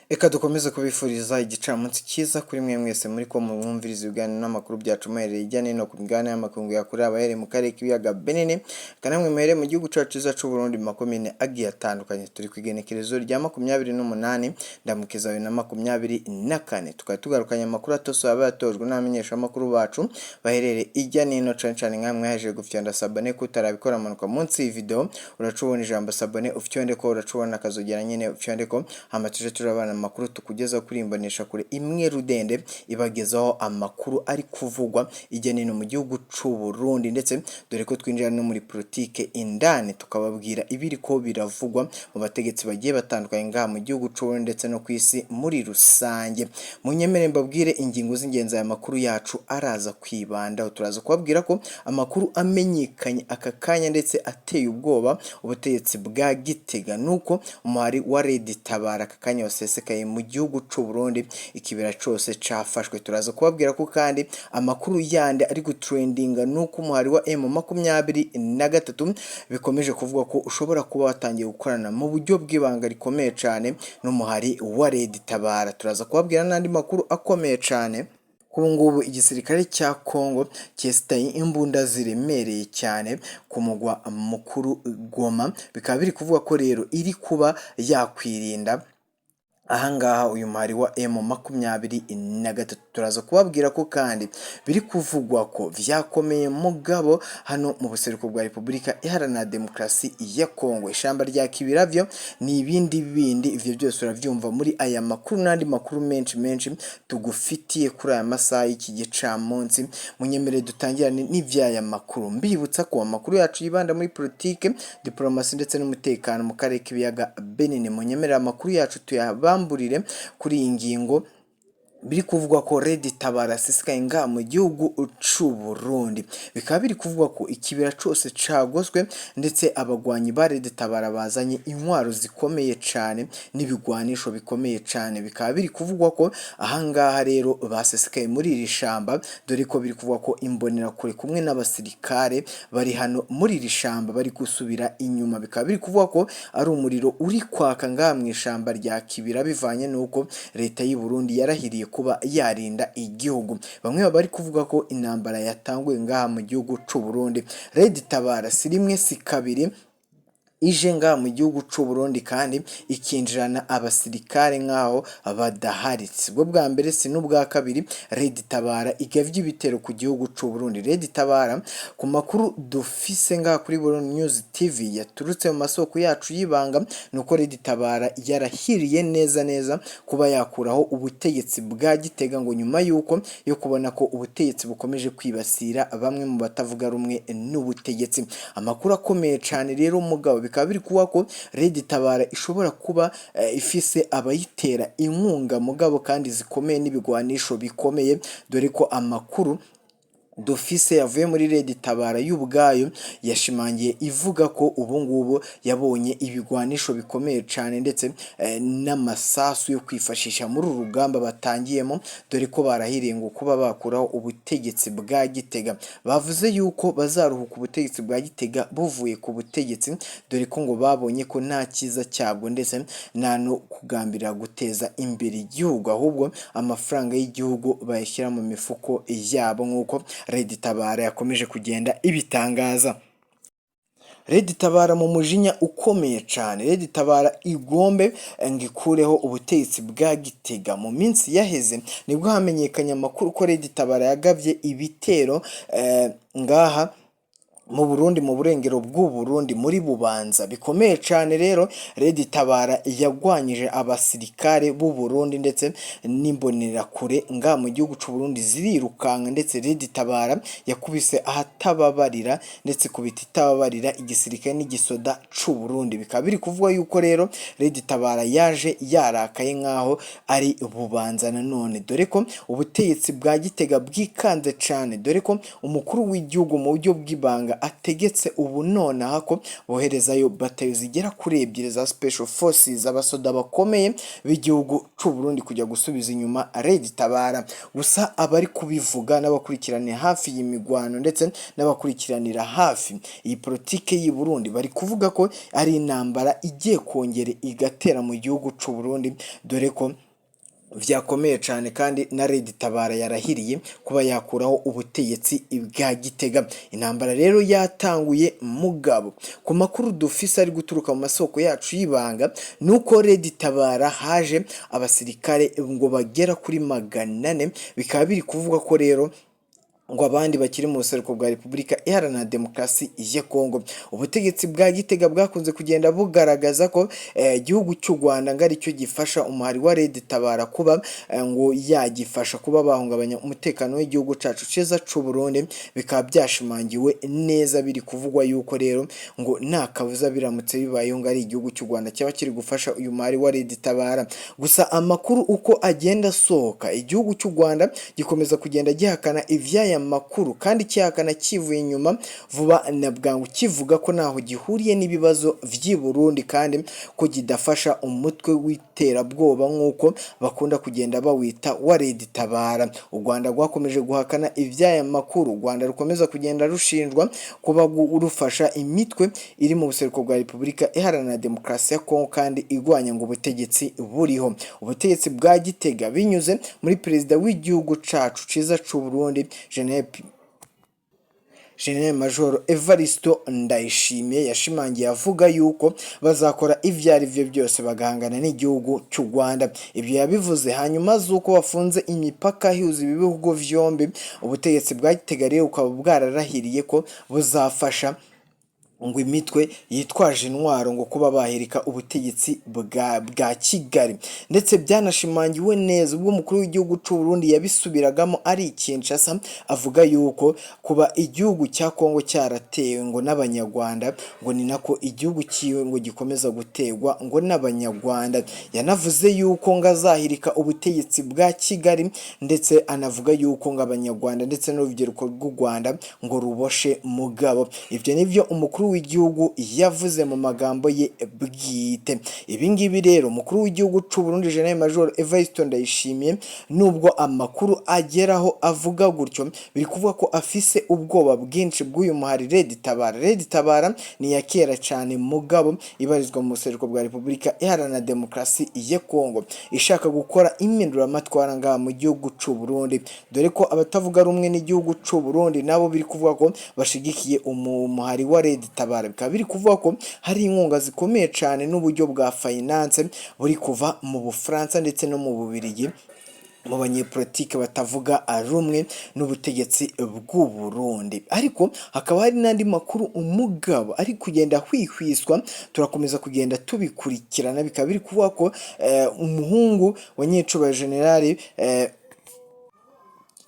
Reka dukomeze kubifuriza igicamunsi cyiza kuri mwe mwese muri ko mwumviriza ibiganiro n'amakuru byacu muherereye hirya no hino ku migabane y'amakungu ya kure, abahereye mu karere k'ibiyaga binini, namwe muhereye mu gihugu cyacu cyiza cy'u Burundi mu makomine agiye atandukanye. Turi ku igenekerezo rya 28 Ndamukiza 2024, tukaba tugarukanye amakuru atosoye aba yatojwe n'abamenyeshamakuru bacu baherereye hirya no hino, cane cane nkamwe mwahejeje gufyonda s'abonner. Kutarabikora, manuka munsi y'iyi video, uraca ubona ijambo s'abonner, ufyonde ko, uraca ubona akazogera nyene, ufyonde ko, hama tuje turabana amakuru tukugeza kuri imbonesha kure imwe rudende ibagezaho amakuru ari kuvugwa hirya no hino mu gihugu c'u Burundi, ndetse dore ko twinjira no muri politike indani, tukababwira ibiri ko biravugwa mu bategetsi bagiye batandukanye ngaha mu gihugu c'u Burundi ndetse no ku isi muri rusange. Munyemere mbabwire ingingo z'ingenzi aya makuru yacu araza kwibandaho. Turaza kubabwira ko amakuru amenyekanye aka kanya ndetse ateye ubwoba ubutegetsi bwa Gitega nuko umuhari wa Red Tabara aka kanya wasesekaye mu gihugu c'u Burundi, ikibira cose cafashwe. Turaza kubabwira ko kandi amakuru yandi ari gutrendinga nuko umuhari wa M23 bikomeje kuvuga ko ushobora kuba watangiye gukorana mu buryo bw'ibanga rikomeye cane n'umuhari wa Red Tabara. Turaza kubabwira n'andi makuru akomeye cane. Ubu ngubu igisirikare cya Congo cyesitaye imbunda ziremereye cyane ku mugwa mukuru Goma, bikaba biri kuvuga ko rero iri kuba yakwirinda ahangaha uyu muhari wa M23. Turaza kubabwira ko kandi biri kuvugwa ko vyakomeye mugabo hano mu buseruko bwa Repubulika Iharanira Demokarasi ya Kongo, ishamba rya Kibira vyo ni ibindi bindi. Ivyo byose uravyumva muri aya makuru n'andi makuru menshi menshi tugufitiye kuri aya masaha y'iki gicamunsi. Munyemere dutangirane n'ivy'aya makuru, mbibutsa ko amakuru yacu yibanda muri politike, diplomasi ndetse n'umutekano mu karere k'ibiyaga binini. Munyemerere amakuru yacu tuyabamburire kuri iyi ngingo biri kuvugwa ko Red Tabara asesekaye ngaha mu gihugu c'u Burundi. Bikaba biri kuvugwa ko ikibira cose cagoswe, ndetse abagwanyi ba Red Tabara bazanye intwaro zikomeye cane n'ibigwanisho bikomeye cane. Bikaba biri kuvugwa ko ahangaha rero basesekaye muri iri shamba, dore ko biri kuvugwa ko imbonerakure kumwe n'abasirikare bari hano muri iri shamba bari gusubira inyuma. Bikaba biri kuvugwa ko ari umuriro uri kwaka ngaha mu ishamba rya Kibira, bivanye n'uko leta y'u Burundi yarahiriye kuba yarinda igihugu. Bamwe baba bari kuvuga ko intambara yatanguye ngaha mu gihugu c'u Burundi. Red Tabara si rimwe si kabiri ije ngaha mu gihugu c'u Burundi kandi ikinjirana abasirikare nk'aho badahari. Sibwo bwa mbere, si n'ubwa kabiri Red Tabara igavye ibitero ku gihugu c'u Burundi. Red Tabara, ku makuru dufise ngaha kuri Burundi News TV yaturutse mu masoko yacu y'ibanga, nuko Red Tabara yarahiriye neza neza kuba yakuraho ubutegetsi bwa Gitega, ngo nyuma yuko yo kubona ko ubutegetsi bukomeje kwibasira bamwe mu batavuga rumwe n'ubutegetsi. Amakuru akomeye cane rero mugabo, bikaba biri kuba ko Red Tabara ishobora kuba ifise abayitera inkunga mugabo kandi zikomeye n'ibigwanisho bikomeye, dore ko amakuru dufise yavuye muri Red Tabara y'ubwayo yashimangiye ivuga ko ubu ngubu yabonye ibigwanisho bikomeye cane ndetse n'amasasu yo kwifashisha muri uru rugamba batangiyemo, dore ko barahiriye ngo kuba bakuraho ubutegetsi bwa Gitega. Bavuze yuko bazaruhuka ubutegetsi bwa Gitega buvuye ku butegetsi, dore ko ngo babonye ko nta cyiza cyabwo ndetse nta no kugambirira guteza imbere igihugu, ahubwo amafaranga y'igihugu bayashyira mu mifuko yabo, nk'uko Red Tabara yakomeje kugenda ibitangaza. Red Tabara mu mujinya ukomeye cane, Red Tabara igombe ngo ikureho ubutegetsi bwa Gitega. Mu minsi yaheze nibwo hamenyekanye amakuru ko Red Tabara yagavye ibitero ngaha mu Burundi, mu burengero bw'u Burundi, muri Bubanza, bikomeye cane. Rero Red Tabara yagwanyije abasirikare b'u Burundi ndetse n'imbonerakure nga mu gihugu c'u Burundi zirirukanka, ndetse Red Tabara yakubise ahatababarira ndetse kubita itababarira igisirikare n'igisoda c'u Burundi. Bikaba biri kuvuga yuko rero Red Tabara yaje yarakaye nkaho ari Bubanza nanone, dore ko ubutegetsi bwa Gitega bwikanze cane, dore ko umukuru w'igihugu mu buryo bw'ibanga Gitega ategetse ubu nonaha ko boherezayo batayo zigera kuri ebyiri za Special Forces, abasoda bakomeye b'igihugu c'u Burundi, kujya gusubiza inyuma Red Tabara. Gusa abari kubivuga n'abakurikiranira hafi iyi migwano ndetse n'abakurikiranira hafi iyi politike y'i Burundi bari kuvuga ko ari intambara igiye kongera igatera mu gihugu c'u Burundi, dore ko vyakomeye cane kandi na Red Tabara yarahiriye kuba yakuraho ubutegetsi bwa Gitega. Intambara rero yatanguye, mugabo ku makuru dufise ari guturuka mu masoko yacu y'ibanga nuko Red Tabara haje abasirikare ngo bagera kuri 400. Bikaba biri kuvuga ko rero ngo abandi bakiri mu buseruko bwa Repubulika Iharanira Demokarasi ya Kongo. Ubutegetsi bwa Gitega bwakunze kugenda bugaragaza ko igihugu cy'u Rwanda ngo aricyo gifasha umuhari wa Red Tabara kuba ngo yagifasha kuba bahungabanya umutekano w'igihugu cacu ciza c'u Burundi. Bikaba byashimangiwe neza, biri kuvugwa yuko rero ngo nta kabuza biramutse bibayeho ngo ari igihugu cy'u Rwanda cyaba kiri gufasha uyu muhari wa Red Tabara. Gusa amakuru uko agenda asohoka, igihugu cy'u Rwanda gikomeza kugenda gihakana ivy'aya makuru kandi kihakana kivuye inyuma vuba na bwangu, kivuga ko ntaho gihuriye n'ibibazo vy'i Burundi kandi ko kidafasha umutwe w'iterabwoba nk'uko bakunda kugenda bawita wa Red Tabara. U Rwanda rwakomeje guhakana ivy'aya makuru. U Rwanda rukomeza kugenda rushinjwa kuba rufasha imitwe iri mu buseruko bwa Repubulika Iharanira Demokarasi ya Kongo kandi igwanya ngo ubutegetsi buriho, ubutegetsi bwa Gitega, binyuze muri perezida w'igihugu cacu ciza c'u Burundi, General Major Evaristo Ndayishimiye. Yashimangiye avuga yuko bazakora ivyo ari vyo byose bagahangana n'igihugu cy'u Rwanda. Ibyo yabivuze hanyuma z'uko bafunze imipaka ihuza ibi bihugu vyombi. Ubutegetsi bwa Gitega rero bukaba bwararahiriye ko buzafasha ngo imitwe yitwaje intwaro ngo kuba bahirika ubutegetsi bwa Kigali. Ndetse byanashimangiwe neza ubwo umukuru w'igihugu c'u Burundi yabisubiragamo ari i Kinshasa, avuga yuko kuba igihugu cya Kongo cyaratewe ngo n'Abanyarwanda, ngo ni nako igihugu cyiwe ngo gikomeza gutegwa ngo n'Abanyarwanda. Yanavuze yuko ngo azahirika ubutegetsi bwa Kigali, ndetse anavuga yuko ngo Abanyarwanda ndetse n'urubyiruko rw'u Rwanda ngo ruboshe mugabo. Ibyo nibyo umukuru w'igihugu yavuze mu magambo ye bwite. Ibi ngibi rero, umukuru w'igihugu c'u Burundi, General Major Evariste Ndayishimiye, nubwo amakuru ageraho avuga gutyo, biri kuvuga ko afise ubwoba bwinshi bw'uyu muhari Red Tabara. Red Tabara ni iya kera cyane, mugabo ibarizwa mu buseruko bwa Repubulika Iharanira Demokarasi ya Kongo, ishaka gukora impinduramatwara ngaha mu gihugu c'u Burundi, dore ko abatavuga rumwe n'igihugu c'u Burundi nabo biri kuvuga ko bashigikiye umuhari wa Red Tabara. Bikaba biri kuvuga ko hari inkunga zikomeye cyane n'uburyo bwa finance buri kuva mu Bufaransa ndetse no mu Bubiligi mu banyepolitike batavuga rumwe n'ubutegetsi bw'u Burundi. Ariko hakaba hari n'andi makuru umugabo ari kugenda ahwihwiswa, turakomeza kugenda tubikurikirana. Bikaba biri kuvuga ko umuhungu wa nyecubahiro generali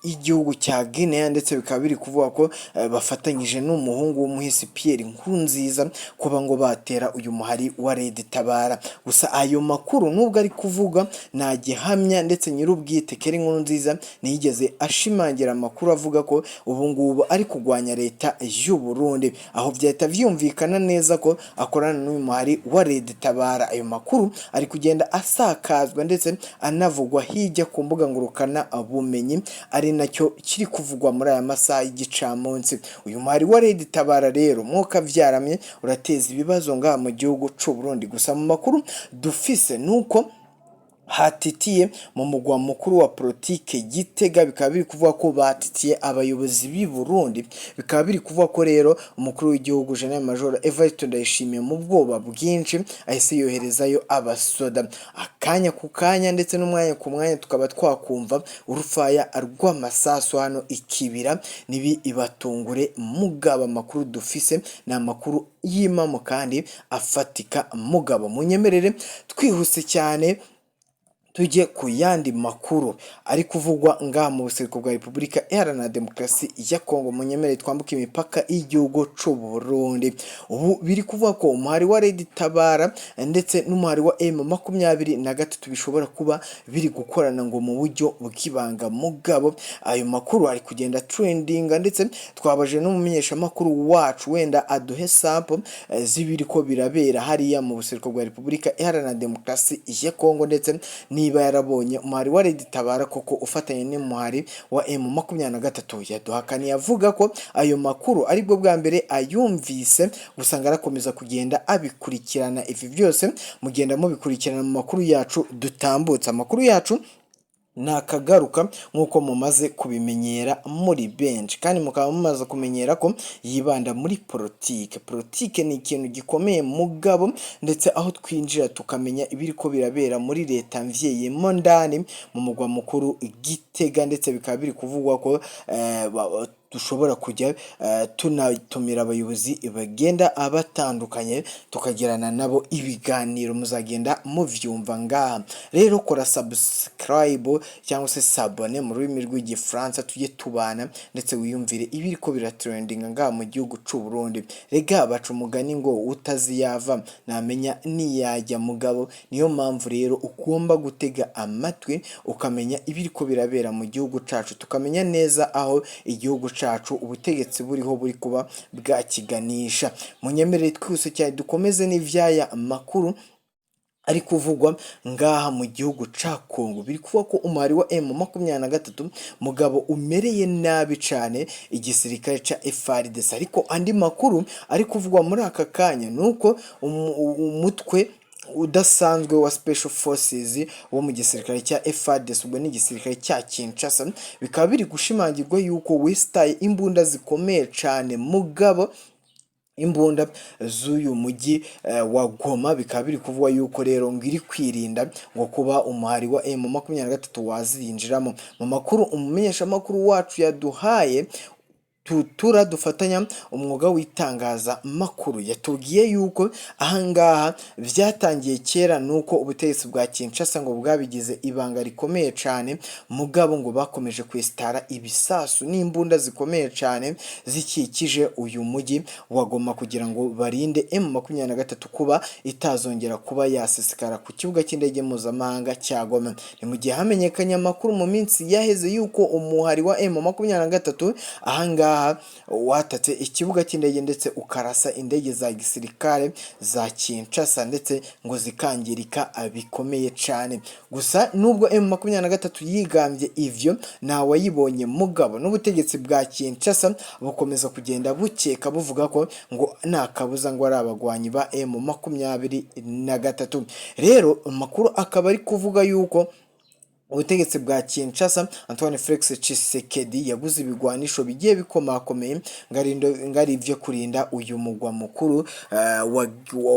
y'igihugu cya Guinea, ndetse bikaba biri kuvuga ko bafatanyije n'umuhungu w'umuhisi Pierre Nkurunziza kuba ngo batera uyu muhari wa Red Tabara. Gusa ayo makuru nubwo ari kuvuga nta gihamya, ndetse nyir'ubwite Kelly Nkurunziza ntiyigeze ashimangira amakuru avuga ko ubu ngubu ari kurwanya leta y'u Burundi, aho byahita vyumvikana neza ko akorana n'uyu muhari wa Red Tabara. Ayo makuru ari kugenda asakazwa ndetse anavugwa hirya ku mbuga ngurukana bumenyi, ari nacyo kiri kuvugwa muri aya masaha y'igicamunsi. Uyu muhari wa Red Tabara rero mwuka vyaramye urateza ibibazo ngaha mu gihugu c'u Burundi. Gusa mu makuru dufise nuko hatitiye mu mugwa mukuru wa politike Gitega, bikaba biri kuvuga ko batitiye abayobozi b'i Burundi. Bikaba biri kuvuga ko rero umukuru w'igihugu, General Major Evariste Ndayishimiye, mu bwoba bwinshi ahise yoherezayo abasoda akanya ku kanya ndetse n'umwanya ku mwanya, tukaba twakumva urufaya rw'amasasu hano ikibira. Nibi ibatungure, mugabo amakuru dufise ni amakuru y'impamo kandi afatika. Mugabo munyemerere twihuse cyane. Tujye ku yandi makuru ari kuvugwa ngaha mu buseruko bwa Repubulika Iharanira Demokarasi ya Kongo. Munyemere twambuke imipaka y'igihugu c'u Burundi. Ubu biri kuvuga ko umuhari wa Red Tabara ndetse n'umuhari wa M23 bishobora kuba biri gukorana ngo mu buryo bw'ibanga. Mugabo ayo makuru ari kugenda trendinga, ndetse twabaje n'umumenyeshamakuru wacu wenda aduhe sample z'ibiri ko birabera hariya mu buseruko bwa Repubulika Iharanira Demokarasi ya Kongo, ndetse niba yarabonye umuhari wa Red Tabara koko ufatanye n'umuhari wa M23. Yaduhakaniye avuga ko ayo makuru aribwo bwa mbere ayumvise, gusa ngo arakomeza kugenda abikurikirana. Ibi byose mugenda mubikurikirana mu makuru yacu dutambutse. Amakuru yacu nakagaruka nk'uko mumaze kubimenyera muri benshi, kandi mukaba mumaze kumenyera ko yibanda muri politike. Politike ni ikintu gikomeye mugabo, ndetse aho twinjira tukamenya ibiri ko birabera muri leta mvyeyemo ndani mu mugwa mukuru Gitega, ndetse bikaba biri kuvugwa ko dushobora kujya tunatumira abayobozi bagenda batandukanye, tukagirana nabo ibiganiro. Muzagenda muvyumva ngaha. Rero kora subscribe cyangwa se s'abonner mu rurimi rw'Igifaransa, tujye tubana, ndetse wiyumvire ibiriko biratrendinga ngaha mu gihugu c'u Burundi. Rega baca umugani ngo utazi yava ntamenya niyajya. Mugabo niyo mpamvu rero ugomba gutega amatwi ukamenya ibiriko birabera mu gihugu cacu, tukamenya neza aho igihugu cacu ubutegetsi buriho buri kuba bwakiganisha. Munyemerere twihuse cyane dukomeze n'ivyaya makuru ari kuvugwa ngaha mu gihugu ca Kongo. Biri kuvuga ko umuhari wa M23 mugabo umereye nabi cane igisirikare ca FARDC, ariko andi makuru ari kuvugwa muri aka kanya nuko umutwe udasanzwe wa Special Forces wo mu gisirikare cya FARDC, ubwo ni igisirikare cya Kinshasa, bikaba biri gushimangirwa yuko wesitaye imbunda zikomeye cane. Mugabo imbunda z'uyu mujyi wa Goma bikaba biri kuvugwa yuko rero ngo iri kwirinda ngo kuba umuhari wa M23 wazinjiramo. Mu makuru umumenyeshamakuru wacu yaduhaye, tutura dufatanya umwuga w'itangazamakuru, yatubwiye yuko ahangaha byatangiye kera, nuko ubutegetsi bwa Kinshasa ngo bwabigize ibanga rikomeye cyane. Mugabo ngo bakomeje kwesitara ibisasu n'imbunda zikomeye cyane zikikije uyu mujyi wa Goma kugira ngo barinde M23 kuba itazongera kuba yasesekara ku kibuga cy'indege mpuzamahanga cya Goma. Ni mu gihe hamenyekanye amakuru mu minsi yaheze yuko umuhari wa M23 ahangaha watatse ikibuga cy'indege, ndetse ukarasa indege za gisirikare za Kinshasa, ndetse ngo zikangirika bikomeye cyane. Gusa nubwo M23 yigambye ivyo, ntawayibonye. Mugabo n'ubutegetsi bwa Kinshasa bukomeza kugenda bukeka, buvuga ko ngo nta kabuza ngo ari abagwanyi ba M23. Rero amakuru akaba ari kuvuga yuko ubutegetsi bwa Kinshasa, Antoine Felix Tshisekedi, yaguze ibigwanisho bigiye bikomakomeye ngo ari ibyo kurinda uyu mugwa mukuru wa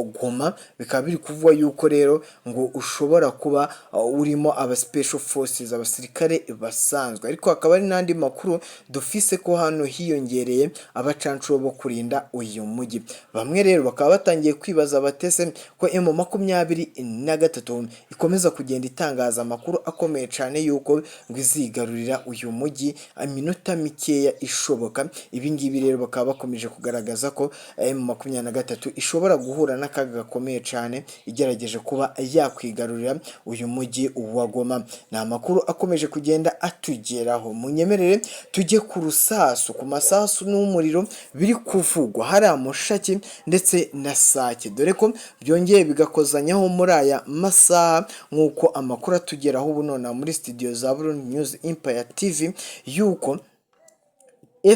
Goma. Bikaba biri kuvugwa yuko rero ngo ushobora kuba urimo aba Special Forces, abasirikare basanzwe, ariko hakaba hari n'andi makuru dufise ko hano hiyongereye abacancuro bo kurinda uyu mujyi. Bamwe rero bakaba batangiye kwibaza batese ko M23 ikomeza kugenda itangaza amakuru akomeye cyane yuko ngo izigarurira uyu mujyi iminota mikeya ishoboka. Ibi ngibi rero bakaba bakomeje kugaragaza ko M23 ishobora guhura n'akaga gakomeye cyane igerageje kuba yakwigarurira uyu mujyi wa Goma. Ni amakuru akomeje kugenda atugeraho. Munyemerere tujye ku rusasu, ku masasu n'umuriro biri kuvugwa hariya Mushaki ndetse na Sake, dore ko byongeye bigakozanyaho muri aya masaha, nk'uko amakuru atugeraho ubu nonaha muri studio za Burundi News Empire TV, yuko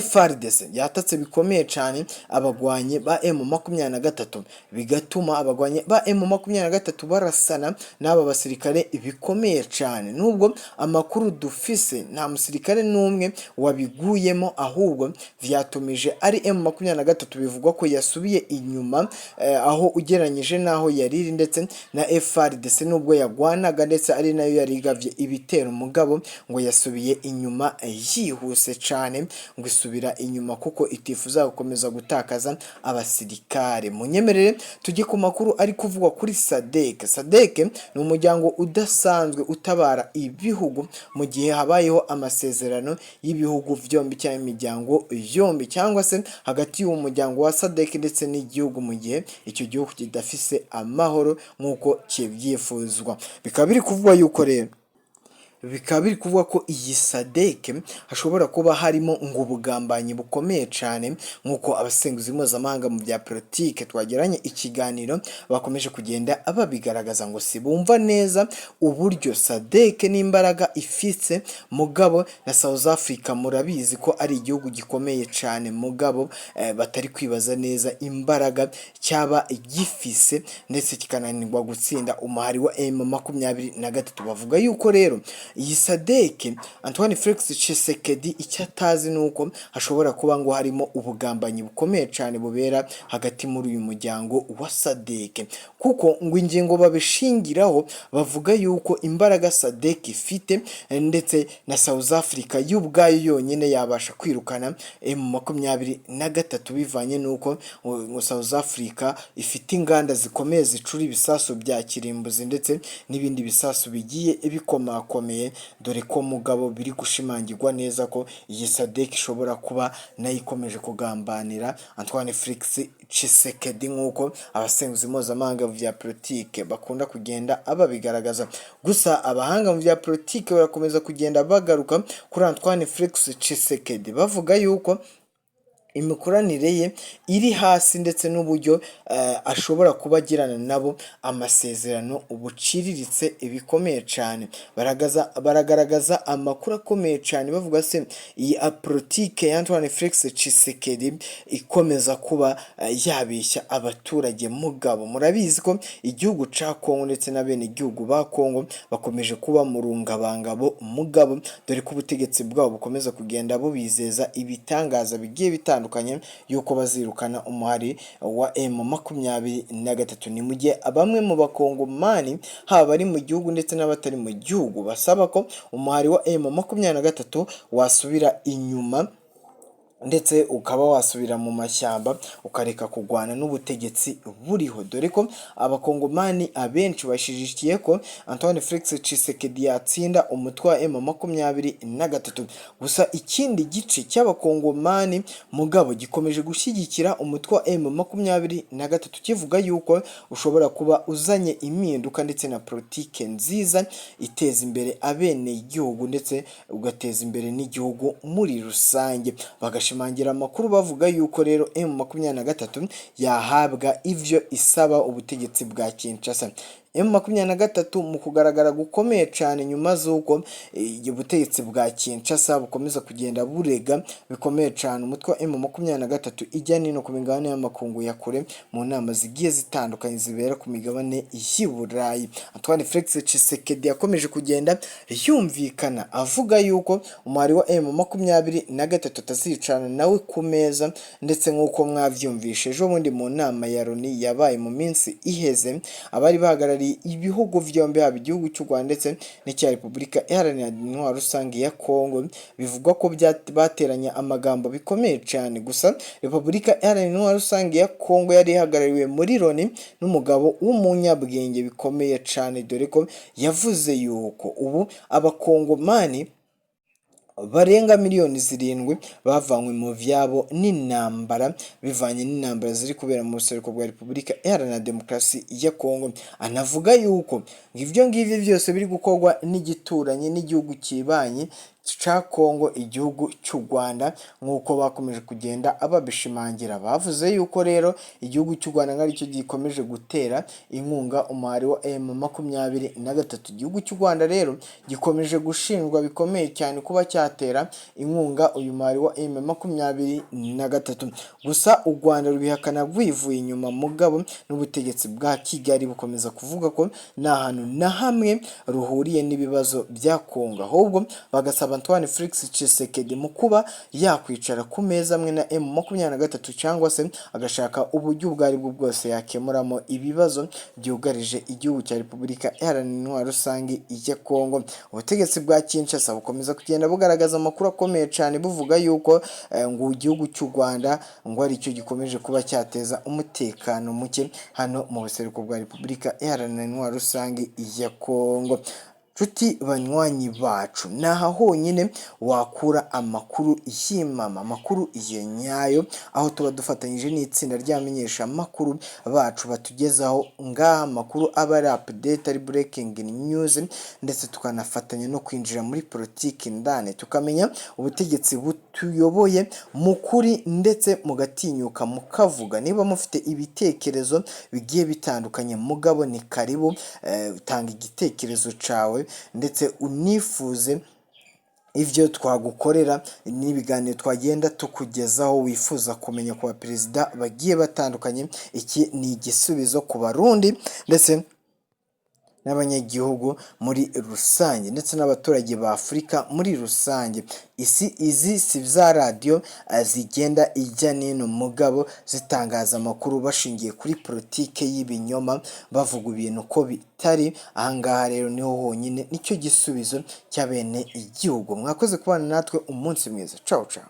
FARDC yatatse bikomeye cyane abagwanyi ba M23, bigatuma abagwanyi ba M23 barasana n'aba basirikare bikomeye cyane. Nubwo amakuru dufise nta musirikare n'umwe wabiguyemo, ahubwo vyatumije ari M23 bivugwa ko yasubiye inyuma aho ugereranyije n'aho yari iri, ndetse na FARDC nubwo yagwanaga ndetse ari nayo yari igavye ibitero, mugabo ngo yasubiye inyuma yihuse cyane ngo Isubira inyuma kuko itifuza gukomeza gutakaza abasirikare. Munyemerere tujye ku makuru ari kuvugwa kuri SADC. SADC ni umuryango udasanzwe utabara ibihugu mu gihe habayeho amasezerano y'ibihugu byombi cyangwa imiryango yombi, cyangwa se hagati y'uwo muryango wa SADC ndetse n'igihugu, mu gihe icyo gihugu kidafise amahoro nk'uko kibyifuzwa. Bikaba biri kuvugwa yuko rero, bikaba biri kuvuga ko iyi SADC hashobora kuba harimo ngo ubugambanyi bukomeye cyane, nk'uko abasenguzi mpuzamahanga mu bya politike twagiranye ikiganiro bakomeje kugenda babigaragaza, ngo si bumva neza uburyo SADC n'imbaraga ifise, mugabo na South Africa murabizi ko ari igihugu gikomeye cyane, mugabo batari kwibaza neza imbaraga cyaba gifise ndetse kikananirwa gutsinda umuhari wa M23. Bavuga yuko rero iyi SADC, Antoine Felix Tshisekedi icyo atazi ni uko hashobora kuba ngo harimo ubugambanyi bukomeye cyane bubera hagati muri uyu muryango wa SADC, kuko ngo ingingo babishingiraho bavuga yuko imbaraga SADC ifite ndetse na South Africa y'ubwayo yonyine yabasha kwirukana M23, bivanye n'uko ngo South Africa ifite inganda zikomeye zicura ibisasu bya kirimbuzi ndetse n'ibindi bisasu bigiye bikomakomeye, dore ko mugabo biri gushimangirwa neza ko iyi SADC ishobora kuba nayo ikomeje kugambanira Antoine Felix Tshisekedi, nk'uko abasenguzi mpuzamahanga mu bya politike bakunda kugenda babigaragaza. Gusa abahanga mu bya politike barakomeza kugenda bagaruka kuri Antoine Felix Tshisekedi, bavuga yuko imikoranire ye iri hasi ndetse n'uburyo ashobora kuba agirana nabo amasezerano buciriritse bikomeye cyane. Baragaragaza amakuru akomeye cyane bavuga se iyi politike ya Antoine Felix Tshisekedi ikomeza kuba yabeshya abaturage, mugabo murabizi ko igihugu ca Kongo ndetse na bene igihugu ba Kongo bakomeje kuba mu rungabangabo, mugabo dore ko ubutegetsi bwabo bukomeza kugenda bubizeza ibitangaza bigiye bitandukanye yuko bazirukana umuhari wa M23. Ni mu gihe bamwe mu bakongomani, haba abari mu gihugu ndetse n'abatari mu gihugu, basaba ko umuhari wa M23 wasubira inyuma ndetse ukaba wasubira mu mashyamba, ukareka kurwana n'ubutegetsi buriho, dore ko abakongomani abenshi bashyigikiye ko Antoine Felix Tshisekedi yatsinda umutwe wa M23. Gusa ikindi gice cy'abakongomani mugabo gikomeje gushyigikira umutwe wa M23, kivuga yuko ushobora kuba uzanye impinduka ndetse na politike nziza iteza imbere abenegihugu ndetse ugateza imbere n'igihugu muri rusange. Bagashimangira amakuru bavuga yuko rero M23 yahabwa ivyo isaba ubutegetsi bwa Kinshasa. M23 mu kugaragara gukomeye cyane nyuma z'uko ubutegetsi bwa Kinshasa bukomeza kugenda burega bikomeye cyane umutwe wa M23 ijya nino ku migabane y'amakungu ya kure, mu nama zigiye zitandukanye zibera ku migabane y'i Burayi. Antoine Felix Tshisekedi yakomeje kugenda yumvikana avuga yuko umuhari wa M23 atazicana nawe ku meza, ndetse nk'uko mwavyumvishe ejo bundi mu nama ya Loni yabaye mu minsi iheze, abari bahagarariye ibihugu byombi, haba igihugu cy'u Rwanda ndetse n'icya Repubulika Iharanira Intwaro Rusange ya Kongo, bivugwa ko bateranye amagambo bikomeye cyane. Gusa Repubulika Iharanira Intwaro Rusange ya Kongo yari ihagarariwe muri Loni n'umugabo w'umunyabwenge bikomeye cyane, dore ko yavuze yuko ubu abakongomani barenga miliyoni 7 bavanywe mu vyabo n'intambara, bivanye n'intambara ziri kubera mu buseruko bwa Repubulika Iharanira Demokarasi ya Kongo. Anavuga yuko ivyo ngivyo byose biri gukorwa n'igituranyi, n'igihugu kibanye ca Kongo, igihugu cy'u Rwanda, nk'uko bakomeje kugenda babishimangira. Bavuze yuko rero igihugu cy'u Rwanda aricyo gikomeje gutera inkunga umuhari wa M23. Igihugu cy'u Rwanda rero gikomeje gushinjwa bikomeye cyane kuba cyatera inkunga uyu muhari wa M23. Gusa u Rwanda rubihakana rwivuye inyuma, mugabo n'ubutegetsi bwa Kigali bukomeza kuvuga ko nta hantu na hamwe ruhuriye n'ibibazo bya Kongo, ahubwo bagasaba Antoine Felix Tshisekedi mu kuba yakwicara ku meza amwe na M23, cyangwa se agashaka uburyo ubwo aribwo bwose yakemuramo ibibazo byugarije igihugu cya Repubulika Iharanira Intwaro Rusange ya Kongo. Ubutegetsi bwa Kinshasa bukomeza kugenda bugaragaza amakuru akomeye cyane, buvuga yuko ngo igihugu cy'u Rwanda ngo aricyo gikomeje kuba cyateza umutekano muke hano mu buseruko bwa Repubulika Iharanira Intwaro Rusange ya Kongo. Nshuti banywanyi bacu, ni aha honyine wakura amakuru y'imama, amakuru ya nyayo, aho tuba dufatanyije n'itsinda ry'abamenyeshamakuru bacu batugezaho ngaha amakuru aba ari update, ari breaking news, ndetse tukanafatanya no kwinjira muri politiki ndani, tukamenya ubutegetsi butuyoboye mu kuri, ndetse mugatinyuka mukavuga niba mufite ibitekerezo bigiye bitandukanye. Mugabo ni karibu, tanga igitekerezo cawe, ndetse unifuze ivyo twagukorera n'ibiganiro twagenda tukugezaho wifuza kumenya ku baperezida bagiye batandukanye. Iki ni igisubizo ku Barundi ndetse n'abanyagihugu muri rusange, ndetse n'abaturage ba Afurika muri rusange. Isi izi si za radiyo zigenda ijya n'ino, mugabo zitangaza amakuru bashingiye kuri politike y'ibinyoma, bavuga ibintu ko bitari. Ahangaha rero niho honyine, nicyo gisubizo cy'abene igihugu. Mwakoze kubana natwe, umunsi mwiza, ciao ciao.